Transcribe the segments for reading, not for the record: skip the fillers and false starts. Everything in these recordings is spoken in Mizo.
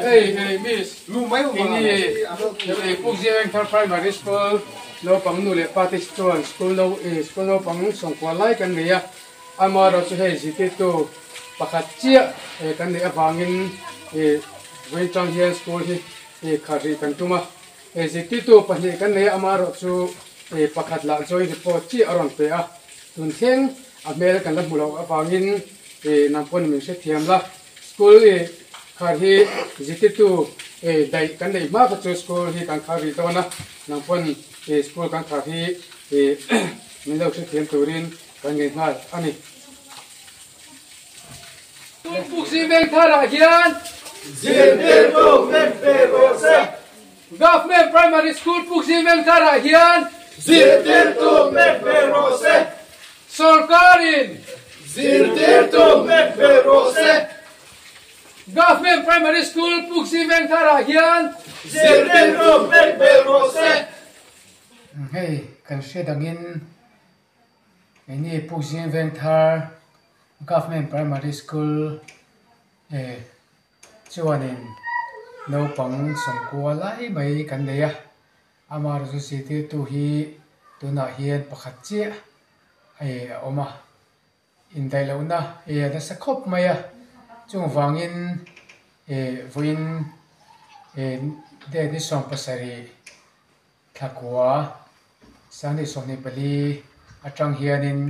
Hei hei miss ini Pukzing Thar Primary School naupang nu leh pa te chuan school no school naupang sawmkua lai kan nei a amaherawh chu hei zirtirtu pakhat chiah kan neih avangin vawiin tang hian school hi khat rih kan tum a zirtirtu pahnih kan nei a amaherawh chu pakhat lah join report chiah a rawn pe a tun thleng A hmel kan la hmu loh avangin nang pawn min hrethiam la. School khar hi zirtirtu daih kan neih hma kha chu school hi kan khar rih dawn a, nang pawn school kan khar hi min lo hrethiam turin kan ngei nghal a ni. School Pukzing Vengtharah hian zirtirtu hmet ve rawh se. Government Primary School Pukzing Vengtharah hian zirtirtu hmet ve rawh se. Sorkarin zirtirtu hmet ve rawh se. Government Primary School Pukzing Vengtharah hian zirtirtu hmet ve rawh se. Hei kan hre dangin keini Pukzing Vengthar Government Primary School Chuanin naupang sawmkua lai mai kan nei a, amaherawhchu zirtirtu hi tunah hian pakhat chiah a awm a, indaih lohna a nasa khawp mai a, chung vangin vawiin date ni 70 thlakua sangni 24 atang hianin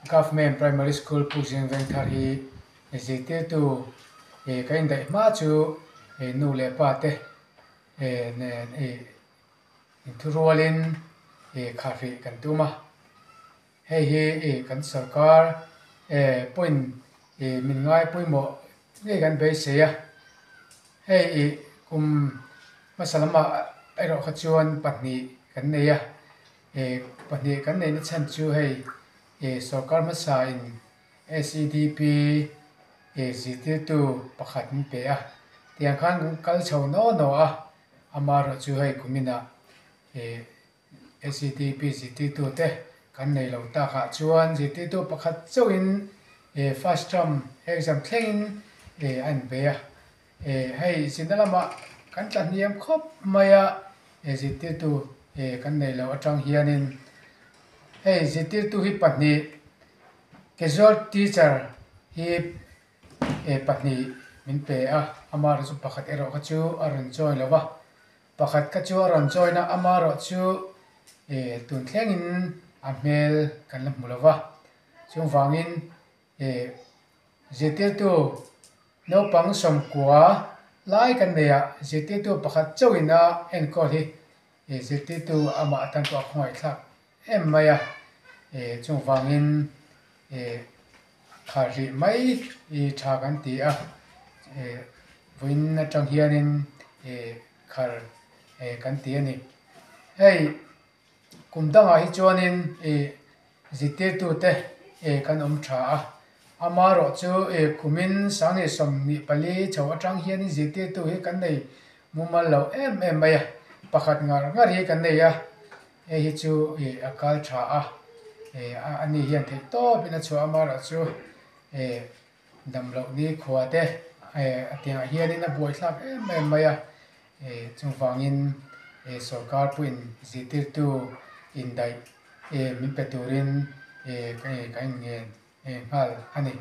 Government Primary School Pukzing Vengthar hi zirtirtu ka indaih hma chu nu leh pa te nen inthurualin kharhrih kan tum a. Hei hi kan sorkar pawhin min ngai pawimawh ngei kan beisei a. Hei kum hmasa lamah erawh kha chuan pahnih kan nei a, pahnih kan neihna chhan chu hei sorkar hmasa in SEDP zirtirtu pakhat min pe a, tiang khan kan kal chho naw naw a, amaherawhchu hei kuminah SEDP zirtirtu te kan nei lo takah chuan zirtirtu pakhat chauhin first term exam thlengin a inbei a. Hei zirna lamah kan tla hniam khawp mai a, zirtirtu kan nei lo atang hianin hei zirtirtu hi pahnih casual teacher hi pahnih min pe a, amaherawhchu pakhat erawh kha chu a rawn join lo va. Pakhat kha chu a rawn join a, amaherawh chu tun thlengin a hmel kan la hmu lo va. Chuvangin zirtirtu naupang 90 lai kan nei a, zirtirtu pakhat chauhin a enkawl hi zirtirtu amah atan pawh a khawngaihthlak em mai a. Chuvangin khar rih mai i tha kan ti a, vawiin atang hianin khar kan ti a ni. Hei kum dangah hi chuanin zirtirtute kan awm tha a, amaherawhchu kumin 2024 chho atang hianin zirtirtu hi kan nei mumal lo em em mai a, pakhat ngar ngar hi kan nei a, hei hi chu a kal tha a, ani hian theih tawpin a chhuah amaherawhchu damloh nikhua te a tiangah hianin a buaithlak em em mai a, chuvangin sorkar pawhin zirtirtu indaih min pe turin kan inngen nghal a ni.